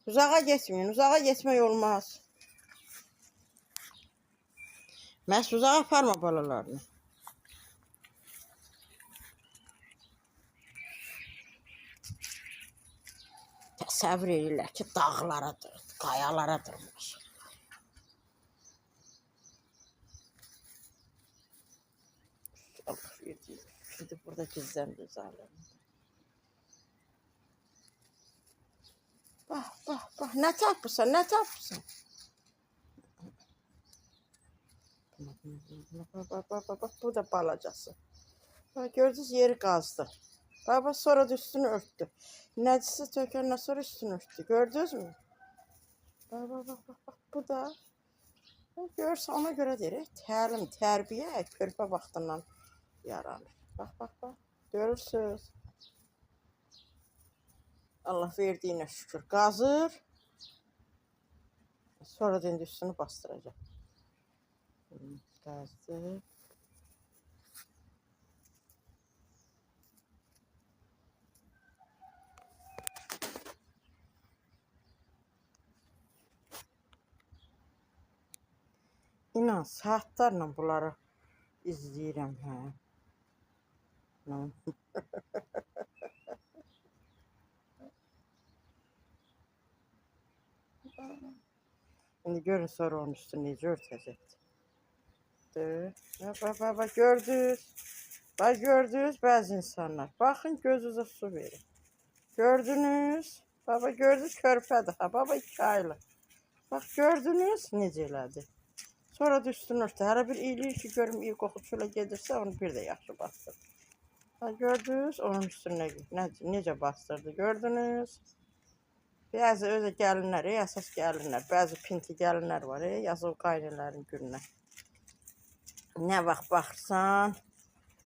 Uzağa getməyin. Uzağa getmək olmaz. Məhz uzağa aparma balalarını. Təsəvvür edirlər ki, dağlaradır, qayalara dırmaşır. Allah verdi. Şimdi burada gizlendi zalim. Bak bak bak, ne tapırsan, ne tapırsan. Bak bak bak bak, bak bu da balacası. Bak gördünüz, yeri qazdı. Bak bak, sonra da üstünü örtdü. Nəcisi tökəndən sonra üstünü örtdü. Gördünüz mü? Bak bak bak bak, bak bu da. Bak, görürsən, ona görə deyir, təlim, tərbiyə körpə vaxtından yaranır. Bax bax bax. Görürsünüz. Allah verdiyinə şükür. Qazır. Sonra da indi üstünü bastıracaq. Qazdı. İnan, saatlarla bunları izləyirəm, hə. İndi görün sonra onun üstünü necə örtəcəkdir. Bax, bax, bax, bax, gördünüz. Bax, gördünüz bəzi insanlar. Baxın, gözünüzə su verin. Gördünüz. Baba gördünüz, körpədir. Ha, baba 2 aylıq. Bax, gördünüz necə elədi. Sonra da üstünü örtdü. Hələ bir iyiliyir ki, görüm iyi qoxusuyla gedirsə, onu bir də yaxşı bastırdı. Ha, gördünüz, onun üstünə necə bastırdı, gördünüz. Bəzi özə gəlinlər, əsas gəlinlər, bəzi pinti gəlinlər var, yazıq qaynələrin gününə. Nə vaxt baxırsan,